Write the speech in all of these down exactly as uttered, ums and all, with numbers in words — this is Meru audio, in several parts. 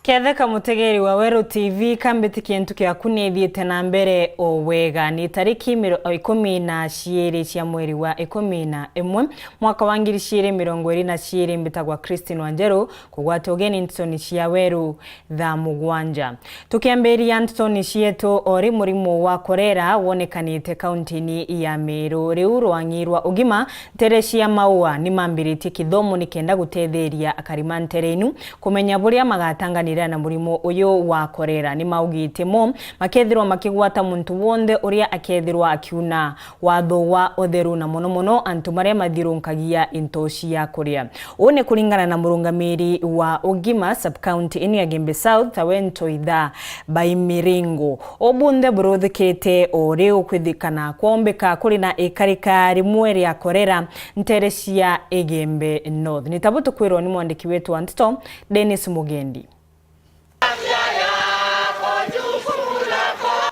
Ketheka mutegeri wa Weru T V, kambiti kintu kiaku ni ithiite na mbere o wega. Ni tariki miro-, ikumi na ciiri cia mweri wa ikumi na imwe, mwaka wa ngiri ciiri mirongo iri na ciiri, mbitagwa Christine Wanjeru, kugwata ugeni ntitoni cia Weru thaa mugwanja. Tukiambiria ntitoni cietu, ori murimo wa korera wonekanite kauntini ya Meru. Riu rwang'i rwa ugima, ntere cia Maua ni mambiritie kithomo nikenda gutetheria akari ma ntere inu kumenya buria magatanganira na murimo uyu wa korera. Ni maugite mo makethirwa makigwata muntu wonthe uria akethirwa akiuna watho wa utheru, na mono mono antu maria mathirunkagia into cia kuria. Uu ni kuringana na murungamiri wa ugima sub-county ino ya Gembe South, tawe Ntoitha Baimiringo. Ubunthe buruthikite o riu kwithikana kwombika kuri na ikarika rimwe ria korera ntere cia Igembe North. Ni tabu tukwirwa ni mwandiki wetu wa nteto, Dennis Mugendi.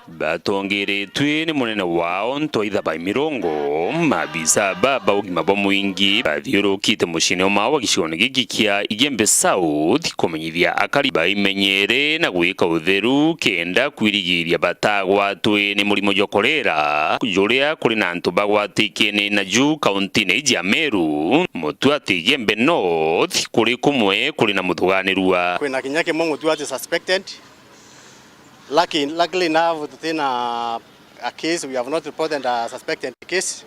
Batongeretue ni munene wao Ntoitha Baimirongo, maabisa ba, ba ugima bwa mwingi bathiurukite muciine o Maua gicigoone giki kia Igembe South kumenyithia akari baimenyere na gwika utheru kenda kwirigiria batagwatwe ni murimo jwa korera, juria kuri na antu bagwatikie ni naju kauntiine iji ya Meru. Mutwati Igembe North kuri kumwe kuri na muthuganirua. Kwina kinya kimwe mutwati suspected. Lucky, luckily enough, tutina a case, we have not reported a suspected case.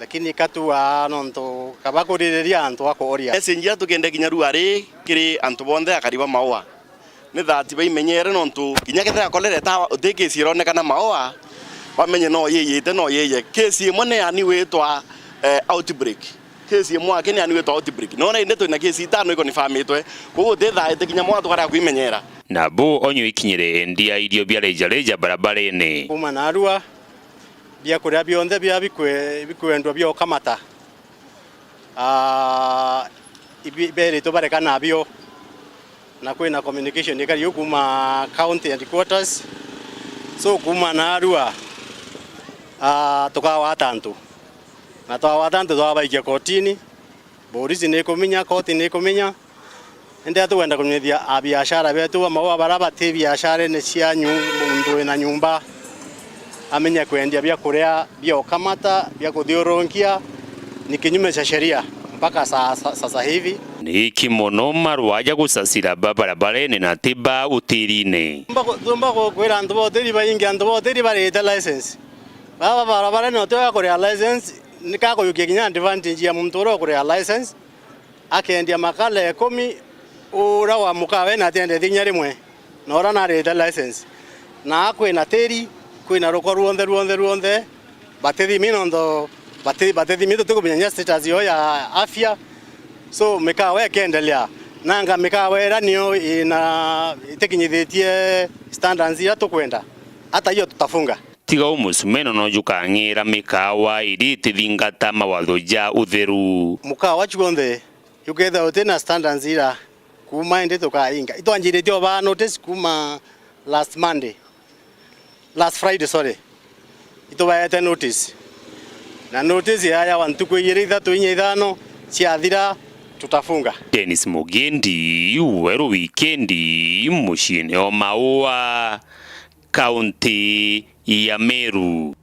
Lakini katua nontu kaba kuririria antu a kuuria. Message iria tukende kinya riu ari kiri antu bonthe akari ba Maua. Ni that baimenyere nontu kinya kethira korera eta uti case ironekana Maua, bamenye no yiyite, no yiye. Case imwe ni yani witwa, eh, outbreak. Case imwe aki ni yani witwa outbreak. Nona indi twina case itano ikonifirmitwe. Koguo ti thaa iti kinya mwa tukarea kwimenyera. Nabo onyo ikinyire endia irio bia rejareja barabarene. Kuma narua, biakuria bionthe bia bikwe-, bikwendwa bia ukamata. Ah, ibi-, beritwe bareka nabio. Na kwina communication ikari u kuma county headquarters. So kuma narua, ah, tukawata antu. Na twawata antu twabaikia kotini. Borisi ni ikuminya, koti ni ikuminya. Indi atukwenda kumenyithia abiashara betu ba Maua bara bati biasharene cia nyu-, muntu wina nyumba, amenye kwendia bia kuria, bia ukamata, bia kuthiurunkia, ni kinyume cha sheria mpaka sa-, sa-, sasa hivi. Ni iki mono marwa ja gusasira ba barabarene na ti ba utirine. Tumba ku-, tumba ku-, kwira antu ba utiri baingi, antu ba utiri barite license. Baba barabarene uti wa kuria license, ni ka kuyukia kinya advantage ya muntu uria ukuria license. Akendia makala ikumi, uria wa mukawe na atiendetie kinya rimwe, na uria narite license. Na kwina tiri, kwina ruko ruonthe, ruonthe, ruonthe, batithimi nontu bati-, batithimi tutikumenya kinya status yo ya afya. So, mikawa ikendelea. Nanga mikawa iria niyo ina, itikinyithitie standards iria tukwenda. Hata hiyo tutafunga. Tiga u musumeno no jukang'ira mikawa iri itithingata mawatho ja utheru. Mukawa juonthe jukethira uti na standards ira, kuma indi tukainga. Itwanjiritie ubaa notice kuma last Monday. Last Friday, sorry. Itubaete notice. Na notice yayawa ntuku ijiri, ithatu, inya, ithano, ciathira, tutafunga. Dennis Mugendi, Weru Wikendi, muciine o Maua, kaunti ya Meru.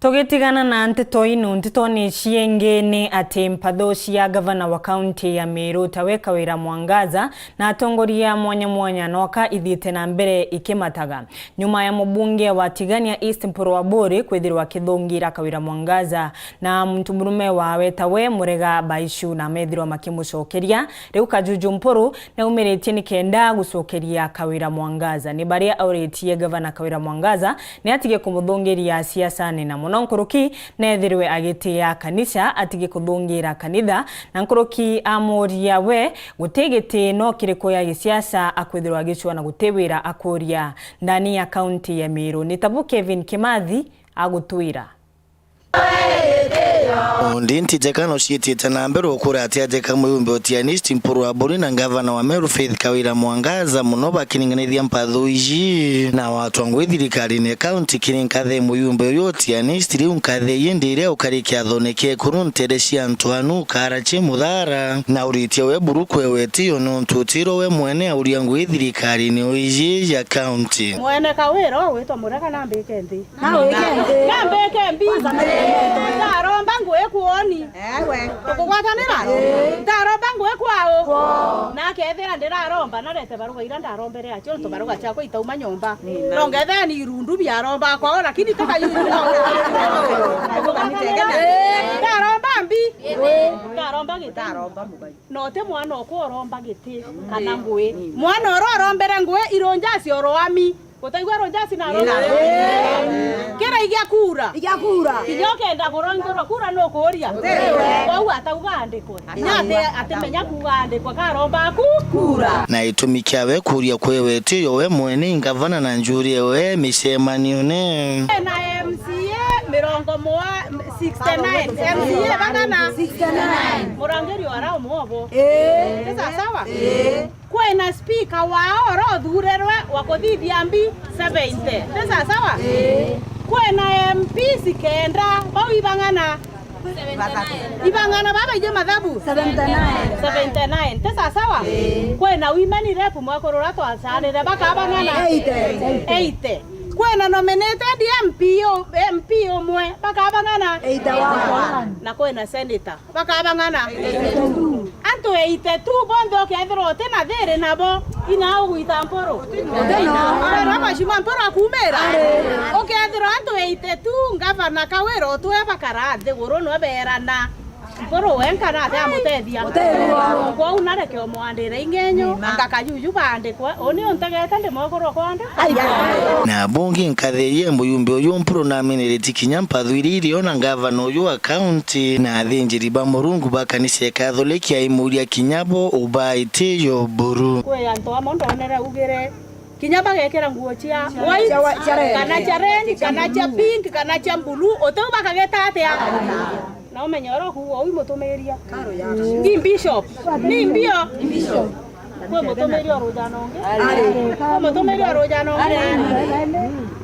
Tugitigana na nteto ino, ntetoni ciingi ni ati mpatho cia gavana wa kaunti ya Meru tawe Kawira Mwangaza na atongoria mwanya mwanya noka ithiite na mbere ikimataga. Nyuma ya mubunge wa Tigania East Mpuru Aburi kwithirwa akithungira Kawira Mwangaza na muntu murume wawe tawe Murega Baishu na methirwa makimucokeria, riu Kajuju Mpuru naumiritie nikenda gucokeria Kawira Mwangaza. Ni baria auritie gavana Kawira Mwangaza ni atige kumuthungiria siasani, na mono nkuruki nethirwe agitia kanisa, atige kuthungira kanitha, na nkuruki amuria we guti giti no kiriku ya gisiasa akwithirwa agicua na guti wira akuria ndani ya kaunti ya Meru. Ni tabu Kevin Kimathi agutwira. Undi ntijeka no ciitite na mbere ukura ati ajeka muyumbe utianisti Mpuru Aburi na ngavana wa Meru Faith Kawira Mwangaza muno bakiringanithia mpatho iji na watwa ngui thirikarine kaunti kiri nkathe muyumbe uyu utianisti riu nkathe ii ndi iria ukari kiathone kia ikuru ntere cia antu anu ukara ci muthara na uritie we buru kwewe tiyo nontu utiro we mwene auria ngui thirikarine iji ya kaunti. Mwene Kawira ugwitwa Murega na mbike nthi. Na wike nthi. Na mbike mbi. Kwanza mbere yetu. Ndaromba ngui kwoni. Ewe. Tukugwatanira? Ii. Ndaromba ngui kwao. Kwao. Na akethira ndiraromba, narete baruga ira ndarombere acio, nontu baruga ciakwa itauma nyomba. Ii, na. Nongethira ni irundu biaromba kwao, lakini tukayuyu. Ii. Ndaromba mbi. Ii. Ndaromba giti. Ndaromba mugai. Na uti mwana okwa uromba giti kana ngui. Mwana uria urombere ngui irunjasi oroami. Gutaigua irunjasi na aromba. Kira igia kura. Igia kura. Kinya ukenda kurongorwa kura nukuuria. Kwou atauga andikwe. Kinya ati, atimenya kuuga andikwe karomba aku. Kura. Na itumi kiawe kuuria kwewe tiyo we mwene ngavana na njuri ewe micemanione. Na M C A mirongo mwa-, sixty-nine. M C A bagana? Sixty-nine. Murangiri wara umwe obo. Ii. Ni sasawa? Ii. Kwina speaker wao oro uthurirwe wa kuthithia mbi seventy. Ni sasawa? Ii. Kwina M Ps kenda, bau ibang'ana? Ibang'ana baba ije mathabu? Seventy-nine. Seventy-nine. Ti sasawa? Ii. Kwina women rep mwekuru uria twacanire, bakabang'ana? Eighty. Eighty. Kwina nominated M P u-, M P umwe, bakabang'ana? Eighty-one. Na kwina senator, bakabang'ana? Eighty-two. Antu eighty-two bonthe ukethirwa uti na thiri nabo, ina ugwita Mpuru? Uti no. Ukethirwa Mheshimiwa Mpuru akumira? Ari. Ukethirwa antu eighty-two, ngavana Kawira utwe bakara nthiguru nwe berana. Mpuru wenka nate amutethia? Utethia. Kwou nareke umwandire ingenyo, anga kajuju baandikwe, uni untegete ndi mwekuru kwandikwa? Na bungi nkatheyie muyumbe uyu Mpuru namenereti kinya mpathu iria irio na ngavana uyu wa kaunti na athinjiri ba Murungu ba kanisa ya Kathuliki aimuria kinya bo ubaitiyo buru. Kwi antu amwe ndonere ugire kinya bagekira nguo cia white, cia wa-, cia red, kana cia red, kana cia pink, kana cia blue, utiu bakageta atia? Na umenye uria ukuuga uu imutumiria. Ni bishop. Ni mbio. Kwi mutumiria o rujana ungi. Ari. Kwi mutumiria o rujana ungi.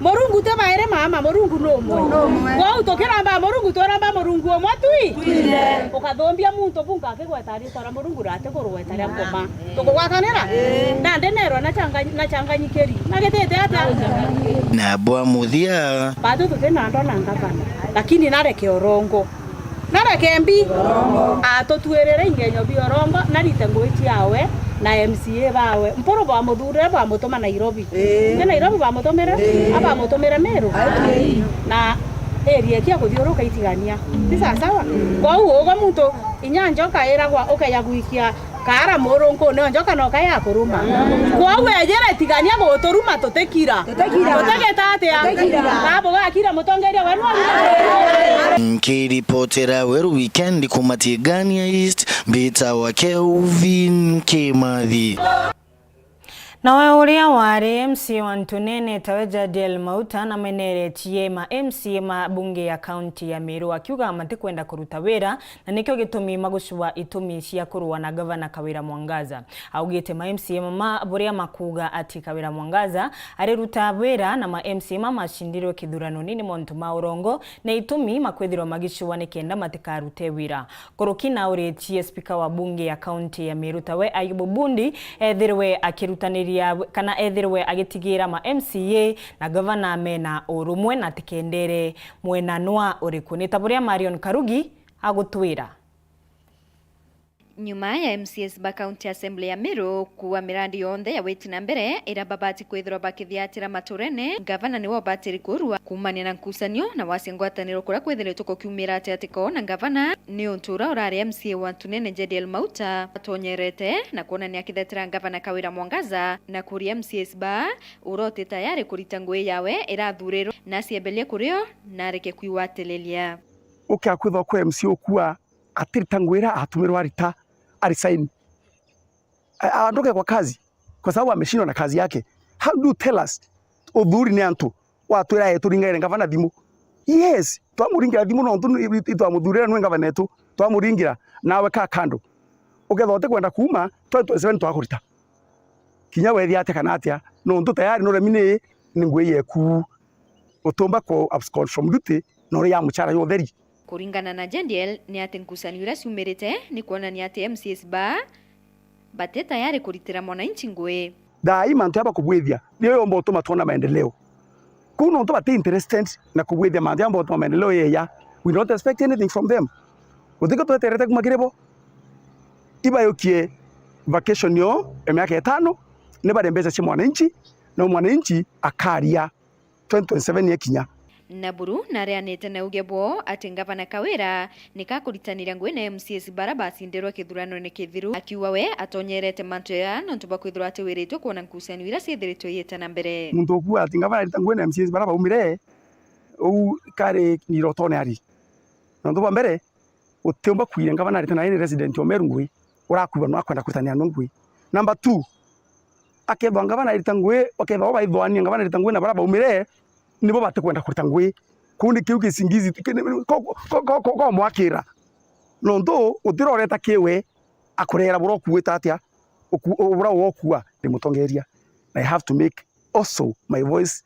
Murungu ti bairi mama, Murungu ni umwe. Ni umwe. Kwou tukiromba Murungu, twiromba Murungu umwe twi. Twire. Ukathumbia muntu bunga akigweta ritwa ria Murungu na ati kurugweta ria nkoma. Tukugwatanira? Ii. Nandi nerwa nachanga-, nachanganyikiri. Nagitite atia? Na bwa muthia. Batu tuti na ndwa na ngavana. Lakini nareke urongo. Nareke mbi, atutwirire ingenyo bia urongo, narite ngui ciawe na M C A bawe. Mpuru bwamuthurire bwamutuma Nairobi. Ii. Ni Nairobi bwamutumire? Ii. Abamutumire Meru? Ai. Na area cia kuthiuruka itigania. Ti sasawa? Kwou ugo muntu inya njoka iragwa ukeja gwikia Kaara murunku ni njoka noka ya kuruma. Kwou ejere tigania guturuma tutikira. Tutikira. Tutigita atia? Tutikira. Baba ugakira mutongeria wenu aruma. Nkiripotera Weru Weekend kuma Tigania East, mbitawa Kelvin Kimathi. Nawe uria wari M C A wa Ntunene tawe Jadiel Mauta nameneretie ma M C A ma bunge ya kaunti ya Meru akiuga matikwenda kuruta wira na nikio gitumi magucua itumi cia kurua na gavana Kawira Mwangaza. Augite ma M C A mama buria makuuga ati Kawira Mwangaza ariruta wira na ma M C A mama macindirwe kithuranoni ni montu ma urongo na itumi makwithirwa magicua nikenda matikarute wira. Kuruki na uritie spika wa bunge ya kaunti ya Meru tawe Ayubu Bundi ethirwe akirutaniria kana ethirwe agitigira ma M C A na gavana mena urumwe na tikendere mwena nwa uriku. Ni ta buria Marion Karugi agutwira. Nyuma ya M C As ba County Assembly ya Meru kuuga mirandi yonthe ya witi na mbere iria babati kwithirwa bakithiatira maturene, ngavana niwe ubatiri kurua kuumania na nkucanio na wacia ngwataniro kuria kwithiritwe kukiumira ati ati koo na ngavana, ni untu uria urari M C A wa Ntunene Jediel Mauta atonyerete na kwonania akithetera ngavana Kawira Mwangaza na kuria M C As ba uria uti tayari kurita ngui yawe irathurirwe na aciembelie kurio na areke kwigwatiriria. Ukia kwithwa kwa M C A ukua atirita ngui iria atumirwe arita, arisaini. A-, aondoke kwa kazi kwa sababu ameshindwa na kazi yake. How do you tell us? Uthuri ni antu watwira, "Ee, turingaire ngavana thimu." Yes, twamuringira thimu nontu ni, itwamuthurire nwe ngavana etu, twamuringira, nawe ka kando. Ukethira utikwenda kuuma, twenty twenty-seven twakurita. Kinya wethia atia kana atia, nontu tayari nuremi ni, ni ngui yeku. Utumba ku abscond from duty, na uri ya muchara ya utheri. Kuringana na Jediel, ni ati ngucanio iria ciumirite ni kwonania ati M C As ba bati tayari kuritira mwananchi ngui. Thaa ii mantu jaba kubwithia, niyo yomba utuma twona maendeleo. Kuu nontu bati interested na kubwithia mantu jaba utuma maendeleo yeya. We don't expect anything from them. Gutiki tweterete kuma kiri bo. Ibayukie vacation yo ya miaka itano, ni barie mbeca cia mwananchi, na mwananchi akaria twenty twenty-seven yekinya. Naburu nareanite na uge bwo ati Ngavana Kawira ni kakuritaniria ngui na M C As bara bacindirwe kithuranone kithiru, akiuga we atonyerete mantu jaya nontu bwa kwithirwa atiwiritwe kwona ngucanio iria ciithiritwe igiita na mbere. Muntu ukuuga ati Ngavana arita ngui na M C As bara baumire, uu kari ni irotone ari. Nontu bwa mbere, utiumba kwiria ngavana arite na ni resident o Meru ngui, urakuuga no akwenda kuritania no ngui. Number two, akethwa ngavana arita ngui, akethwa bo baithwania ngavana arita ngui na bara baumire, nibo batikwenda kurita ngui. Kuu ni kiu gicingizi, ki-, ni-, ko, ko, ko, ko, ko mwakira. Nontu utiroreta kiwe, akurera bura ukuite atia, uku-, bura wokua ni mutongeria. I have to make also my voice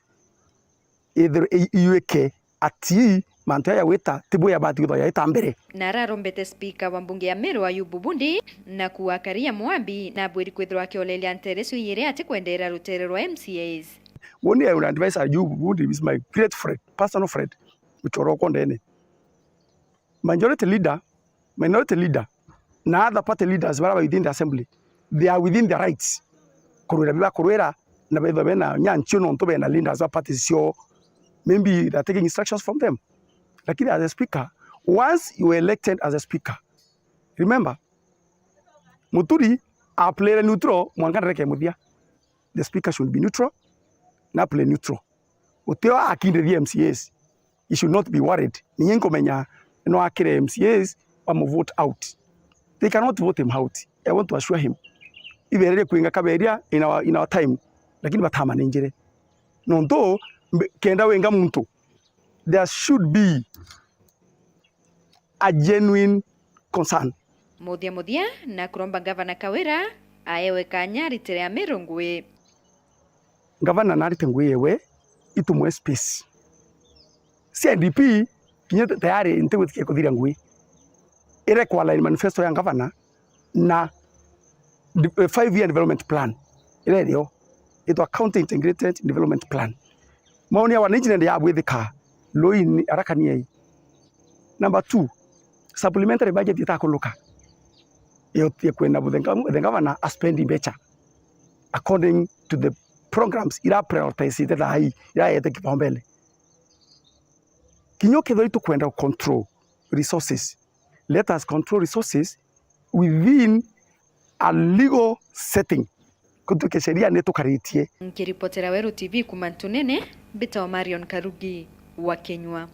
ithirwe i-, iyuike ati mantu jaya gwita ti bwe yabati kwithirwa yaita mbere. Na ararombete spika wa mbunge ya Meru Ayubu Bundi na kuuga Karia Mwambi nabwiri kwithirwa akioleria nteere icio iiri atikwendera rutere rwa M C As. Woni I would advise Ayubu Bundi is my great friend, personal friend, muchoro okwa ndene. Majority leader, minority leader, na other party leaders bara ba within the assembly, they are within their rights kurwira biba kurwira na bethwa bena nyanchio nontu bena leaders ba parties cio, maybe they are taking instructions from them. Lakini as a speaker, once you are elected as a speaker, remember, Muturi a play neutral mwanka ndareke muthia. The speaker should be neutral na play neutral. Utio akindithia M C As. He should not be worried. Ninye nkumenya no akire M C As bamu vote out. They cannot vote him out. I want to assure him. Ibererie kwinga kaberia in our, in our time. Lakini batama ninjire. Nontu mbe-, kenda wenga muntu, there should be a genuine concern. Muthia muthia, na kuromba Ngavana Kawira aewe kanya aritere Ameru ngui. Ngavana narite ngui yewe, itumwe space. C I D P kinya tayari ntigwitikia kuthiria ngui. Ire kwa line manifesto ya ngavana na de-, eh, five year development plan. Ire rio itwa County Integrated Development Plan. Maoni ya wananchi nende ya bwithika loin arakaniai. Number two, supplementary budget itakuluka. Yo tie kwenda buthenga, buthenga bana a spend mbecha according to the programs ira prioritize ite thai, ira yete kipaumbele. Kinya ukethirwa itukwenda control resources, let us control resources within a legal setting. Kutuke sheria nitukaritie. Nkiripotera Weru T V kuma Ntunene, mbitagwa Marion Karugi wa Kinyua.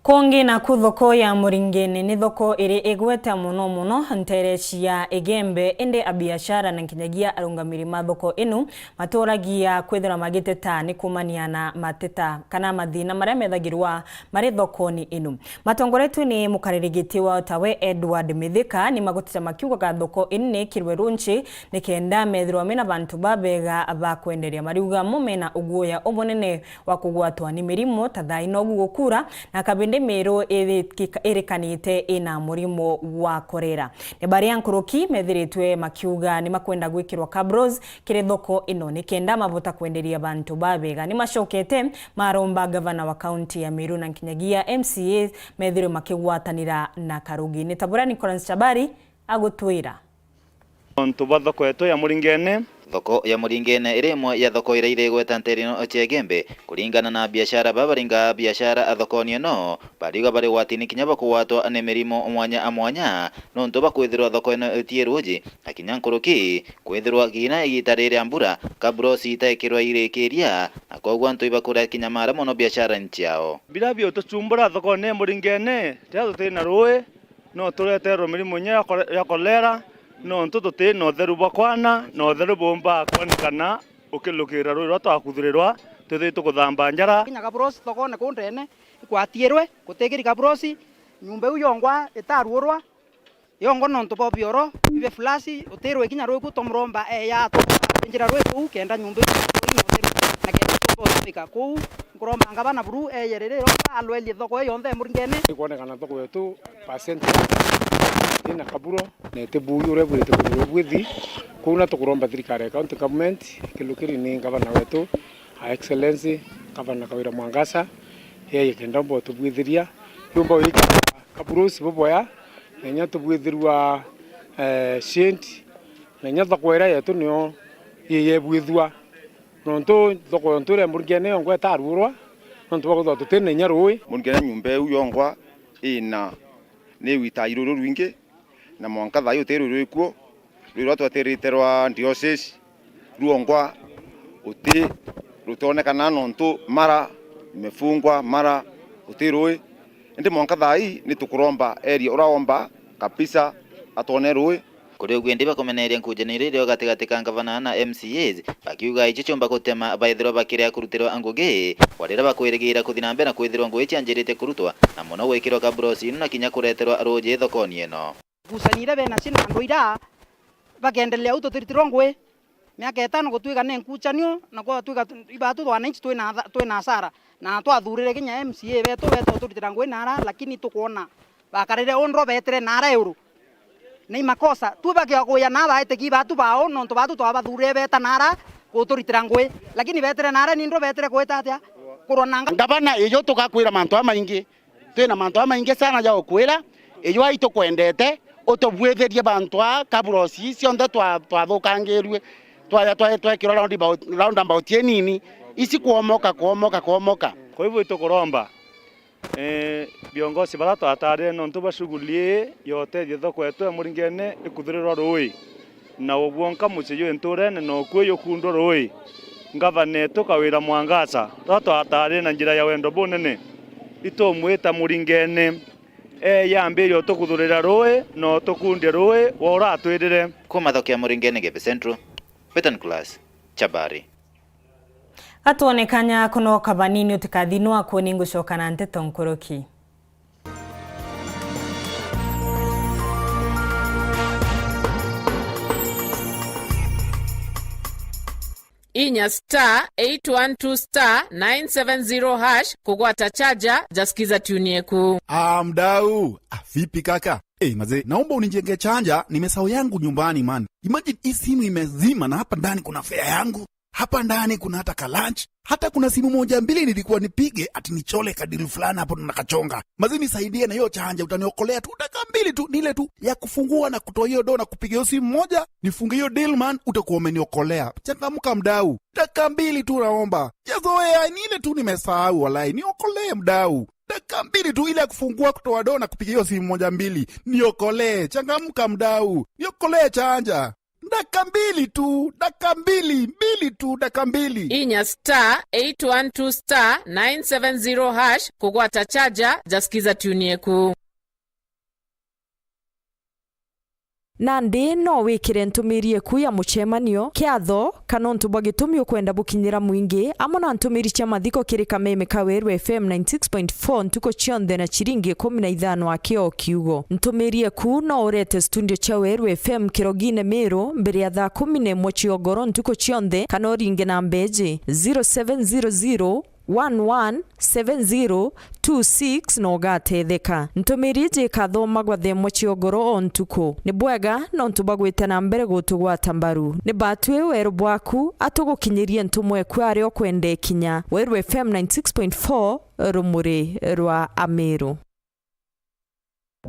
Kungi naku thoko ya Muringene ni thoko iri igwete mono mono nteere cia Igembe, indi abiashara na nkinyagia arungamiri ma thoko inu maturagia kwithirwa magiteta ni kumania na mateta kana mathina maria methagirwa mari thokoni inu. Matongoretue ni mukariri giti wao tawe Edward Mithika ni magutite makiugaga thoko inu ni ikirwe runchi nikenda methirwa mena bantu babega ba kwenderia. Mariuga mo mena uguoya umunene wa kugwatwa ni mirimo ta thai nogu gukura na kabindi miru iri-, irikanite ina murimo wa korera. Ni baria nkuruki methiritwe makiuga ni makwenda gwikirwa cabros kiri thoko ino nikenda mavota kwenderia bantu babega. Ni macokete maromba gavana wa kaunti ya Meru na nkinyagia M C A methirwe makigwatanira na Karugi. Ni ta buria Nicholas Chabari agutwira. Nontu bwa thoko yetu ya Muringene. Thoko ya Muringene iri imwe ya thoko iria iri igweta nteere ino cia Igembe, kuringana na biashara babaringa biashara a thokoni ino, bariuga bari ugwatini kinya bwa kugwatwa ni mirimo mwanya a mwanya, nontu bwa kwithirwa thoko ino iti ruuji, na kinya nkuruki kwithirwa kinya igiita riri ria mbura, kabros itaikirwa irikiria, na kwoguo antu ibakuria kinya mara mono biashara ciao. Biria biutuchumbura thokoni ya Muringene, riria tuti na ruui, no tureterwe mirimo inya ya kore-, ya kolera, nontu tuti na utheru bwa kwana, na utheru buumba kwonikana ukilukira ruui ruria twakuthirirwa, twithirite kuthamba njara. Kinya kabros thokone kuu ndene, Kwatiirwe, gutikiri kaburosi, nyumba iu yongwa itaruurwa, yongwa nontu bwa bioro bibe fulasi, utirwe kinya rwi ku tumuromba eya atwinjira rwi kuu, kenda nyumba iu na kenda tumba utumika kuu. Nkuromba ngavana buru eye riri iromba alwerie thoko iyo yonthe Muringene. Ikwonekana thoko yetu percent ina kaburo na iti bui uria bwirite kuthirwa bwithi. Kuu na tukuromba thirikari ya county government, kilukiri ni ngavana wetu, Her Excellency Gavana Kawira Mwangaza, yeye kenda omba utubwithiria, yumba wika kaburusi buboya, na inya tubwithirua, eh, shade, na inya thoko iria yetu niyo yeyebwithua. Nontu thoko yontu iria Muringene yongwa itaruurwa, nontu bwa kwithirwa tutina inya rui. Muringene nyumba iu yongwa ina ni witai ruru rwingi, na mwanka thaa ii uti rui rwikuo, rui ruria twetirite rwa diocese, ruongwa uti rutonekana nontu mara imefungwa, mara uti rui. Indi mwanka thaa ii ni tukuromba area uraomba kabisa atwone rui. Kuri uguo indi bakomeneria nkujaniro irio gatigati ka ngavana na M C As, bakiuga icio ciumba gutema baithirwa bakiria kurutirwa ngugi, kwa riria bakwirigira kuthi na mbere na kwithirwa ngugi cianjirite kurutwa, na mono gwikirwa kaburosi ino na kinya kureterwa ruuji thokoni ino. Ngucanio iria benacio na andu iria bakendelea au tutiritirwa ngugi miaka itano gutwika ni nkucanio, na gwatwika tu-, ibatu wananchi twina tha-, twina hasara, na twathurire kinya M C A betu beta uturitira ngugi nara, lakini tukwona bakarire undro betire nara iuru. Ni makosa tu bakia kuya na baitiki batu bao, nontu batu twabathurire beta nara guturitira ngugi, lakini betire nara ni ndro betire kwita atia kurwa na nga- Ngavana, ijo tugakwira mantu amaingi. Twina mantu jamaingi sana ja gukwira, ijwai tukwendete, utubwithirie bantu aa kaburosi cionthe twa-, twathukangirue, twaja twa-, twekirwa roundabout, roundabout inini, ici kwomoka, kwomoka, kwomoka. Kwa hivyo itukuromba, eh, viongozi bara twatarire nontu bwa shughuli ii ya utethia thoko yetu ya Muringene ikuthirirwa rui. Na ubwonka mucii jwi ntuurene, na ukui jukundwe rui. Ngavana etu Kawira Mwangaza, riria twataarire na njira ya wendo bunene, itumwita Muringene, eeyambirie utukuthurira rui na utukundie rui wa uratwirire. Kuuma thoko ya Muringene, Gebe Central, Peter Nicholas, Chabari. Atwone kanya kunoka banini utikathinwa kuni ngucoka na nteto nkuruki. Inya star eight one two star nine seven zero hash kugwata charger ja Skiza tune yeku. Ah, mdau. Ah, vipi kaka? Eh, mazee, naomba unijenge charger, nimesahau yangu nyumbani, man. Imagine hii simu imezima na hapa ndani kuna fare yangu. Hapa ndani kuna hata ka lunch. Hata kuna simu moja mbili nilikuwa nipige ati nichole ka deal fulani hapo na kachonga. Mazee, nisaidie na hiyo charger, utaniokolea tu dakika mbili tu, ni ile tu ya kufungua na kutoa hiyo do na kupiga hiyo simu moja, nifunge hiyo deal, man, utakuwa umeniokolea. Changamka mdau. Dakika mbili tu naomba. Sijazoea, ni ile tu nimesahau walai. Niokolee mdau. Dakika mbili tu ile ya kufungua, kutoa do na kupiga hiyo simu moja mbili. Niokolee. Changamka mdau. Niokolee charger. Dakika mbili tu, dakika mbili, mbili tu, dakika mbili. Inya star eight one two star nine seven zero hash kugwata charger ja Skiza tune yeku. Nandi no wikire ntumiri eku ya mucemanio kiatho, kana untu bwa gitumi ukwenda bukinyira mwingi, amwe na ntumiri cia mathiko kiri kameme ka Weru F M ninety six point four ntuku cionthe na ciringi ikumi na ithano aki o kiugo. Ntumiri eku no urete studio cia Weru F M Kirogine Miru mbere ya thaa kumi na imwe cia ugoro ntuku cionthe, kana uringe namba iji, zero seven zero zero, one one seven zero two six na ugatetheka. Ntumiri iji ikathomagwa thaa imwe cia ugoro o ntuku. Ni bwega nontu bwa gwita na mbere gutugwata mbaru. Ni batwi weru bwaku, atugukinyirie ntumwa eku aria ukwenda ikinya. Weru F M ninety six point four, rumuri rwa Amiru.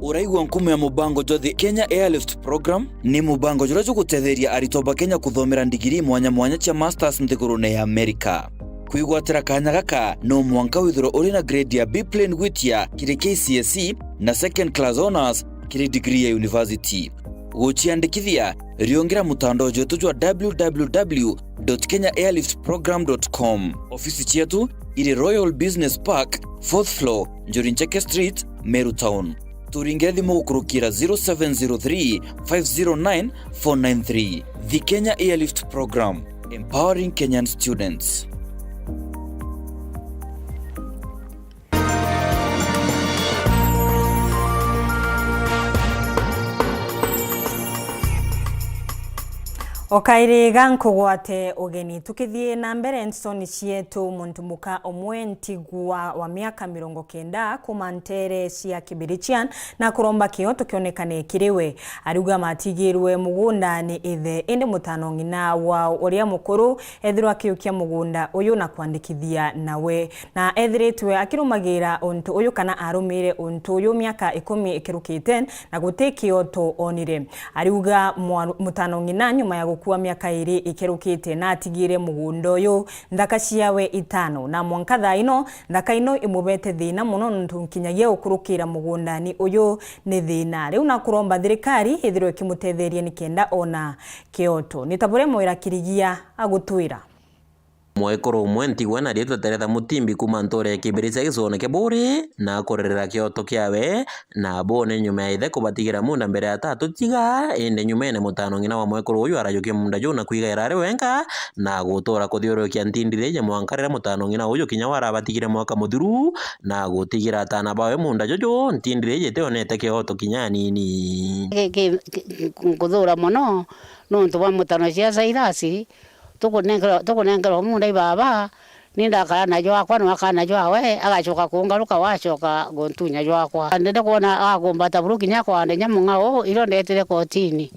Uraigua nkumo ya mubango jwa The Kenya Airlift Program? Ni mubango juria jugutetheria aritwa ba Kenya kuthomera ndigiri mwanya mwanya cia masters nthigurune ya Amerika. Kwigwatira kanya gaka, no mwanka withirwe uri na grade ya B plain gwitia kiri K C S E na second class honours kiri degree ya university. Guciandikithia, riungira mutandao jwetu jwa w w w dot kenya airlift program dot com. Ofisi cietu iri Royal Business Park, fourth floor, Njuri Ncheke Street, Meru Town. Turingire thimu gukurukira zero seven zero three, five zero nine, four nine three. The Kenya Airlift Program, empowering Kenyan students. O kairi ga nkugwate ugeni. Tukithii na mbere ntoni cietu, muntu muka umwe ntigwa wa miaka mirongo kenda kuma ntere cia Kibirichian na kuromba kioto kionekane kiri we. Ariuga matigirwe mugunda ni ithe, indi mutano ng'ina wao uria mukuru ethirwa akiukia mugunda uyu na kwandikithia nawe. Na ethiritwe akirumagira untu uyu kana arumire untu uyu miaka ikumi ikirukite na guti kioto onire. Ariuga mwa-, mutano ng'ina nyuma ya gukua miaka iri ikerukite na atigire mugunda uyu nthaka ciawe itano, na mwanka thaa ino nthaka ino imubete thina mono nontu nkinyagia gukurukira mugundani uyu ni thina. Riu nakuromba thirikari ithirwe ikimutetheria nikenda ona kioto. Ni ta buria Mwira Kirigia agutwira. Mwekuru umwe ntigwe na riitwa Teretha Mutimbi kuuma ntuura ya Kibirichia gicigoone kia Buuri, na akurerera kioto kiawe, na bone nyuma ya ithe kubatigira munda mbere ya tatu tiga, indi nyumene mutano ng'ina wa mwekuru uyu arajukia munda juu na kwigaira ari wenka, na gutura kuthiurukia ntindiri iji mwanka riria mutano ng'ina uyu kinya warabatigire mwaka muthiru, na gutigira atana bawe munda juju, ntindiri iji tionete kioto kinya anini. Ki-, ki-, ki-, nkuthura mono nontu bwa mutano cia Cyrus, tukunenkerwa, tukunenkerwa munda i baba, ni ndakara na jwakwa, no akana jwawe, agacoka kungaruka, wacoka guntunya jwakwa. Ndenda kwona akumbata buru kinya kwandenya mung'ao, irio ndetire kotini.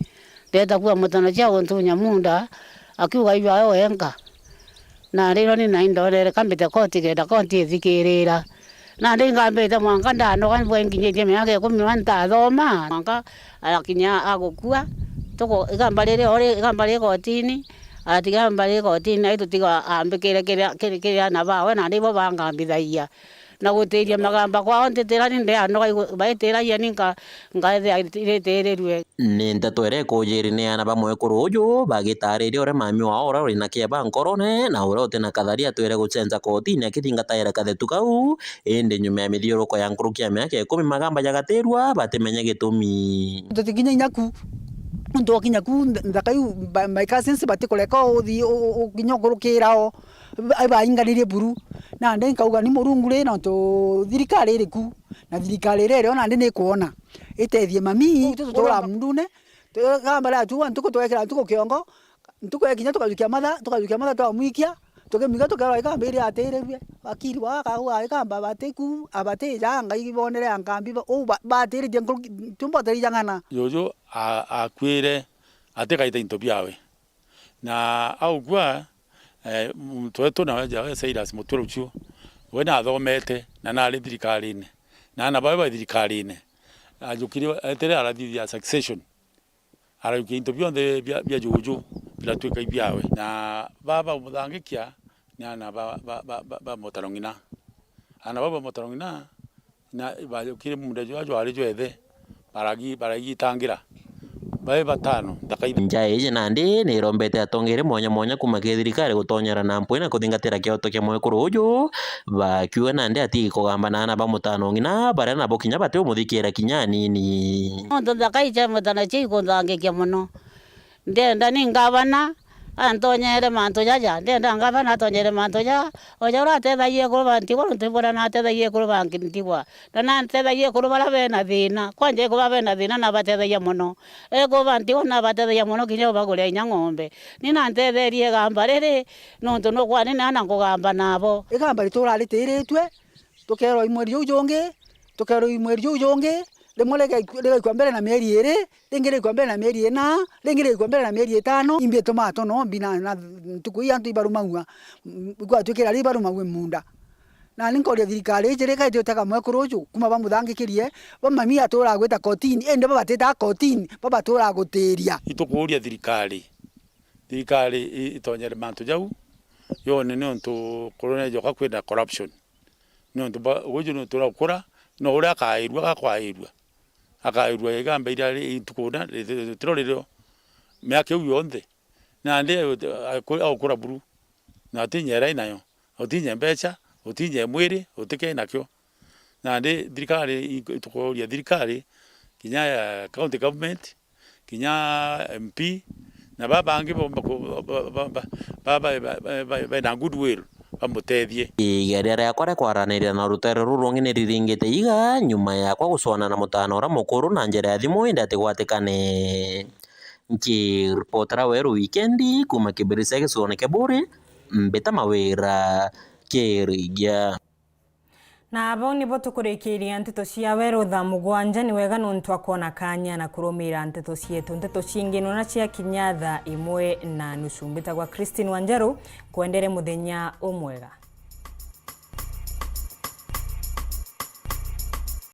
Ndeta kuwa mutano cia guntunya munda, akiuga i jwawe wenka. Na ririo ni nai ndonere kambite koti kenda koti ithikirira. Nandi ngambite mwanka ndanoga mbwe nkinyitie miaka ikumi na ntathoma. Mwanka arakinya agukua, tuko-, igamba riri ori, igamba riri kotini, aratiga igamba riri kotini, nai tutiga ambikire kiria, kiri, kiri ana bawe, nandi ibo bangambithagia. Na gutiria magamba kwao ntitira ni ndeanoga igu-, baitiragia ni nka-, ngaithia iritirirue. Ni nteto iria ikujiri ni aana ba mwekuru uju bagitaariria uria mami wao uria uri na kieba nkorone na uria uti na kathari atwire gucenca kotini akithingataira kathetu kau, indi nyuma ya mithiuruko ya nkuruki ya miaka ikumi magamba jagatirua batimenye gitumi. Tutikinya inya ku, nontu wakinya ku ntha-, nthaka iu, ba-, my cousins batikureka uthi u-, u-, ukinya ukurukira o, ba-, bainganirie buru. Nandi nkauga ni Murungu ri, nontu thirikari iri ku, na thirikari iria irio nandi ni ikwona. Itethie mami, tutura mundune, tu-, gamba ria tuwa ntuku twekira ntuku kiongo, ntuku ekinya tukajukia matha, tukajukia matha twamwikia, tukimwikia tukerwa ikamba iria atirirue. Wakiri wa akauga ikamba abatiku, abatija, Ngai bonere ankambi ba-, uu ba-, batiritie nkuruki, tumbotereija ng'ana. Juju a-, akuire atikaita into biawe. Na aukua, eh, muntu wetu nawe jawe Cyrus Mutwe Rucio, we nathomete na nari thirikarine, na aana bawe bai thirikarine. Ajukire, etire arathithia succession, arajukia into bionthe bia, bia juju biratuika ibiawe. Na baba umuthangikia ni aana ba, ba, ba, ba, ba mutaro ng'ina. Aana bau ba mutaro ng'ina, na bajukire munda jwa jwari jwa ithe, baragi-, baragitangira. Bai batano, nthaka ithe. Nja iji nandi ni irombete atongeria mwanya mwanya kuma kiri thirikari gutonyera na mpwi na kuthingatira kioto kia mwekuru uju, bakiuga nandi atigi kugamba na aana ba mutano ng'ina, baria nabo kinya batiumuthikiira kinya anini. Nontu nthaka iji mutano cia ikunthangikia mono. Ndienda ni ngavana antonyere mantu jaja, ndienda ngavana atonyere mantu ja, o ja uria atethagia ekuru ba ntigwa, nontu bura natethagia ekuru ba ngi-, ntigwa, na natethagia ekuru baria bena thina. Kwanja ekuru baria bena thina nabatethagia mono. Ekuru ba ntigwa nabatethagia mono kinya ubaguria inya ng'ombe. Ni nantetherie igamba riri, nontu nukwani nana nkugamba nabo. Igamba ritura ritiritue, tukerwa i mweri juu jungi, tukerwa i mweri juu jungi, rimwe rigaikua, rigaikua mbere na mieri iri, ringi rigaikua mbere na mieri ina, ringi rigaikua mbere na mieri itano. Imbi itumaa tono mbi na, na ntuku ii antu ibarumagua, m-, gwatuikira ri ibarumagua munda. Nani nkoria thirikari iji rika itutega mwekuru uju kuma bamuthangikirie, ba mami atura gwita kotini, indi babatitaga kotini, babatura gutiria. Itukuuria thirikari, thirikari i-, itonyere mantu jau, yone niuntu kurune joka kwina corruption. Niuntu bwa, uju niuntu uria ukura, no uria akairua, gakwairua. Akairua igamba iria ri-, ntuku na, ri-, ri-, tiro ririo, miaka iu yonthe. Nandi, eh, aku-, agukura buru. Na utinye erai nayo. Utinye mbeca, utinye mwiri, utike nakio. Nandi thirikari, i-, itukuria thirikari, kinya ya county government, kinya M P, na baba bangi bomba ku-, ba-, ba-, ba-, ba-, ba-, ba-, ba-, bena goodwill bamutethie. Igeria riakwa ria kwaraniria na rutere ruru rungi ni riringite iga nyuma yakwa gucwana na mutano uria mukuru na njira ya thimu indi atigwatikane. Nkiripotera Weru Wikendi kuuma Kibiricia gicigoone kia Buuri, Mbita Mawira Kirigia. Na bau nibo tukurikiiria nteto cia Weru thaa mugwanja. Ni wega nontu akoona kaanya na kurumiira nteto cietu. Nteto ciingi nona ciakinya thaa imwe na nusu. Mbitagwa Christine Wanjeru, nkwendere muthenya umwega.